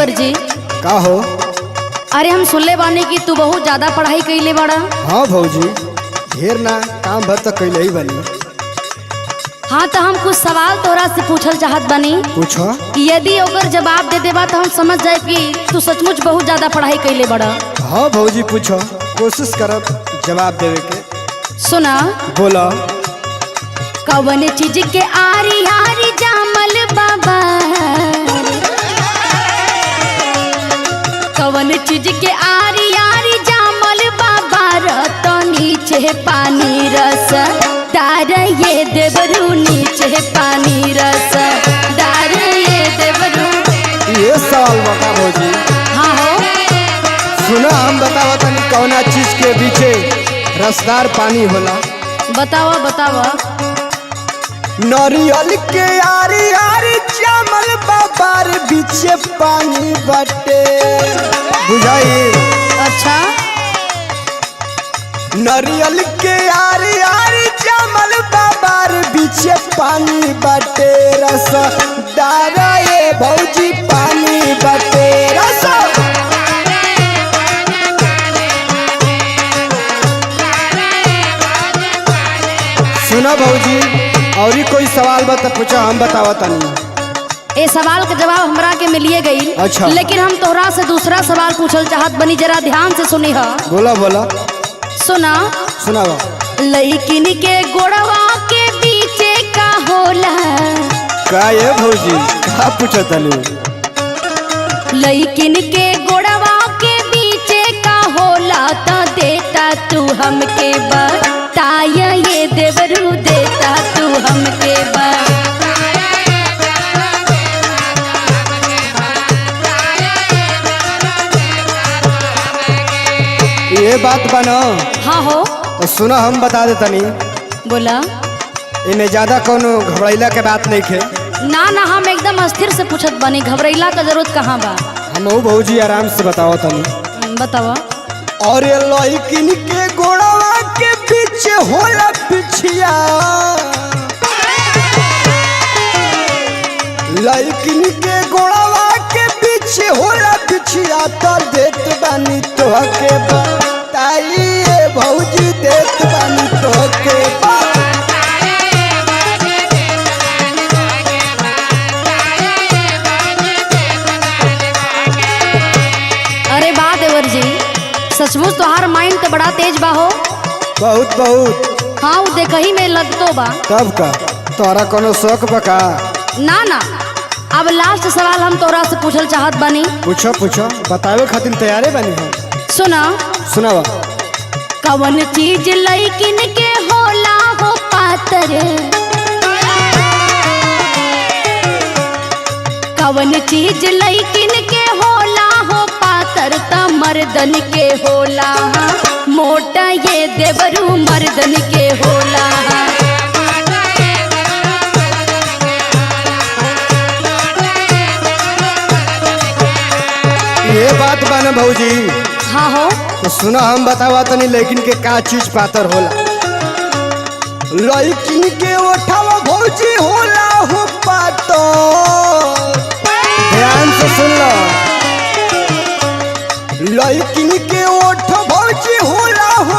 देवर जी। का हो? अरे हम सुनले बानी कि तू बहुत ज्यादा पढ़ाई कइले बाड़ा। हाँ भौजी, ढेर ना, काम भर तो कैले ही बनी। हाँ, तो हम कुछ सवाल तोहरा से पूछल चाहत बानी। पूछो। कि यदि ओकर जवाब दे देबा तो हम समझ जाए कि तू सचमुच बहुत ज्यादा पढ़ाई कइले बाड़ा। हाँ भौजी, पूछो, कोशिश करब जवाब देवे के। सुना। बोला। कवन चीज के आरी आरी जामल बाबा, कवन चीज के आरी आरी जामल बाबा, रत नीचे पानी रस दार ये देवरू, नीचे पानी रस दार ये देवरू। ये सवाल बता भौजी। हाँ हो। सुना, हम बतावा तनी कौना चीज के पीछे रसदार पानी होला। बतावा बतावा। नारियल के आरी आरी चावल बाबार बीचे पानी बटे, बुझाई? अच्छा। नारियल के आरी आरी चावल बाबार बीचे पानी बटे, रस दारा ये भौजी, पानी बटे रस। सुनो भौजी, और कोई सवाल बता पूछो, हम बतावा तनी। ए सवाल के जवाब हमरा के मिलिए गई। अच्छा। लेकिन हम तोहरा से दूसरा सवाल पूछल चाहत बनी, जरा ध्यान से सुनी हा। बोला बोला। सुना। सुनावा। लइकिन के गोड़वा के बीचे का होला? का ये भौजी, का पूछो तनी? लइकिन के गोड़वा के बीचे का होला, त देता तू हमके बताया ये देवरू, देता तू हमके बता। ये बात बनो? हाँ हो। तो सुनो, हम बता दे तनी। बोला। इमे ज्यादा कोनो घबराइला के बात नहीं खे। ना ना, हम एकदम अस्थिर से पूछत बनी, घबराइला का जरूरत कहाँ बा? हम भौजी आराम से बताओ तनी। बतावा। और ये लड़किन के गोड़वा के पीछे होला पिछिया, लड़किन के गोड़वा के पीछे होला पिछिया, तो देत बानी तोहके बताइए भौजी, देत बानी तोहके बता। अरे बा देवर जी, सचमुच तोहार माइंड तो बड़ा तेज बा हो। बहुत बहुत। हाँ, वो देखही में लगतो बा। तब का तोहरा कोनो शौक बा का? ना ना, अब लास्ट सवाल हम तोरा से पूछल चाहत बानी। पूछो पूछो, बतावे खातिर तैयारे बानी हम। सुना। सुनावा। कवन चीज लइकिन के होला हो पातर, कवन चीज लइकिन के होला हो पातर, त मर्दन के होला मोटा ये देवरू, मर्दन के होला। ये बात बा ना भौजी? हाँ हो। तो सुना, हम बतावा तनी लेकिन के का चीज पातर होला। लड़किन के ओठावा भौजी होला हो पातर, ध्यान से सुन लो, लड़किन के ओठ भौजी होला हो